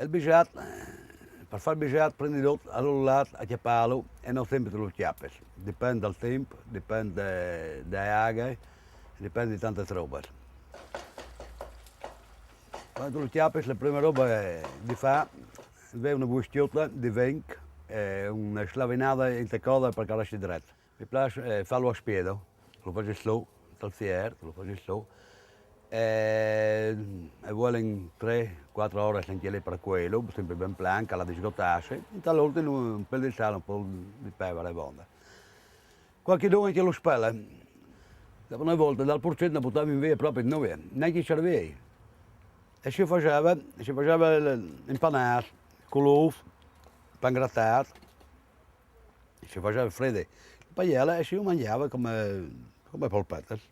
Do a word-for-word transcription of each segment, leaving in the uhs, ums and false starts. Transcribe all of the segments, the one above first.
El bisat, per far el bisat, prendi dut, a lu lat, a cjapâlu, e no simpri tu lu cjapis. Dipent dal timp, dipent de, de aghe, dipent di tantis robis. Cuant tu lu cjapis, la prima roba di fâ, vê una buscjota di vin, e una slavinada inte code par che al resti dret. Mi plâs, eh, fâlu a spiedo, lu fâs sù, tal fier, lu fâs sù. E, e vuelin trê, cuatri oris ancje li par cueilju, simpri ben planc, che al disgotàs, e tal ultin un pêl di sâl, un pôc di pevar e vonde. Cualchidun ancje lu spele. Dopo une volte dal purcit no butavin vie propit nuie, nancje i cerviei. E si faseve, si faseve il, il panât, cul ûf, pan gratât, si faseve fridi la paiele e si lu mangjave come, come polpetis.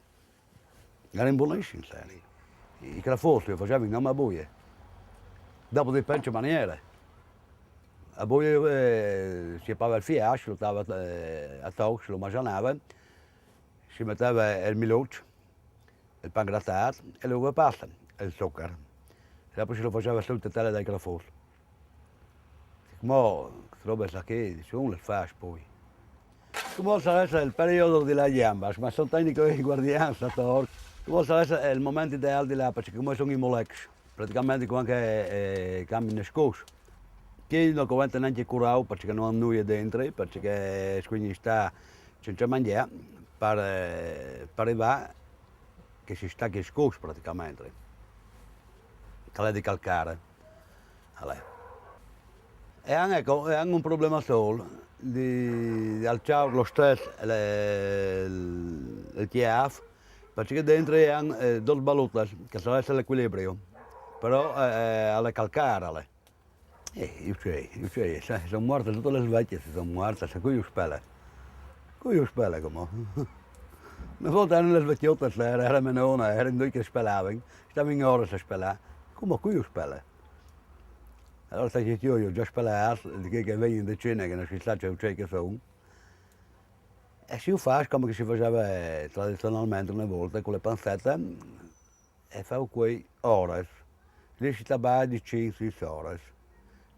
A jerin bonissims, eh. I crafôts ju fasevin a buie. Dopo dipent ce maniere. A buie, eh, si cjapave il fiât, si lu tave, eh, a tocs, si lu masanave, si meteve il miluç, il pan gratât e la ue pasta, il zucar. E dopo si lu faseve sù in tetele dai crafôts. Cumò, chestis robis chi, nissun lis fâs plui. Cumò al sarès il periodi di las gjambas, ma a son tancj che i guardians ator. Cumò al sarès il moment ideâl di lâ, parcè che cumò a son i molecs. Praticamentri cuant che, eh, cambin il scus. Chi no covente nancje curâju, parcè che no àn nuie dentri, parcè che si scuen stâ cence mangjâ, par, eh, par rivâ che si stachi il scus praticamentri. Che al è di calcare. Alè. E àn, eco, e àn un probleme sôl, di, di alçâ lu stes il, il cjâf, parcè che dentri a àn, eh, dôs balutis, che al sarès l'ecuilibri. Però, eh, al è calcâr, alè. Eh, i ucei, i ucei, se, a son muartis dutis lis vecjis, a son muartis, e cui ju spele? Cui ju spele, cumò? Une volte a jerin lis vecjotis, a jere, a jere mê none, a jerin ducj che a spelavin, a stavin oris a spelâ. Cumò cui ju spele? Alore, se jo ju ai za spelâts, di chei che a vegnin de Cine, che no si sa ce ucei che a son. E si ju fâs come che si faseve tradizionalmentri une volte, cu la panzete, e fâ cuei oris. Li si tabaie di cinc, sîs oris.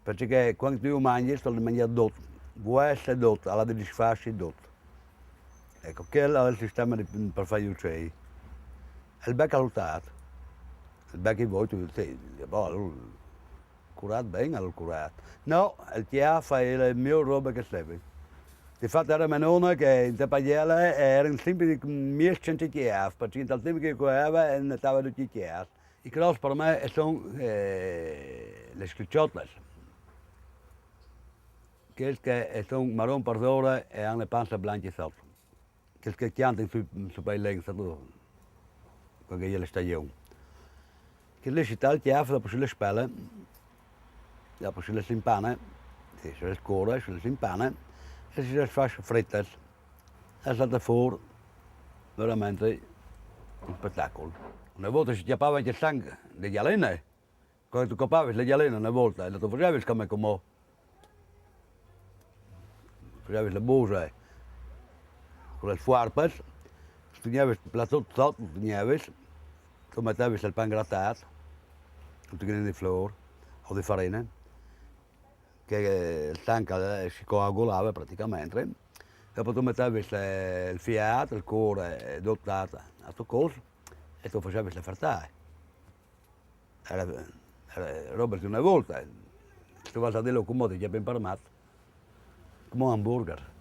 Parcè che cuant che tu lu mangjis, tu âs di mangjâ dut, vues e dut, al à di disfâsi dut. Eco, chel al è il sisteme di, par fâ i ucei. E il bec al è tât. Il bec i voi, tu, sì, boh, lu, curât ben, al è curât. No, il cjâf al è la miôr robe che a sevi. Difat a jere mê none che inte paiele a jerin simpri di miei cence cjâfs, parcè che tal timp che a cueve e netave ducj i cjâfs. I crots par me a son, eh, lis sclicjotis. Chês che a son maron par sore e a àn la panze blancje sot. Chês che a cjantin sui, su pai lens, sâstu, cuant che e je la stagjon. Chês li si tâl il cjâf, dopo si lis pele, dopo si lis impane, sì, si lis cure, si lis impane, e si lis fâs fritis. E al salt fûr verementri un spetacul. Une volte si cjapave ancje il sanc de gjaline. Cuant che tu copavis la gjaline une volte, no tu fasevis come cumò. Fasevis la buse cu lis fuarpis, tu tignevis il platut sot, tu tignevis, tu metevis il pan gratât, un tichinin di flôr o di farine, che il sanc, eh, si coagulave praticamentri. Dopo tu metevis, eh, il fiât, il cûr e dut a, a to cos, e tu fasevis la fertaie. A jere, a jere robis di une volte. Se tu vâs a dîlu cumò ti cjapin par mat. Cumò hamburger.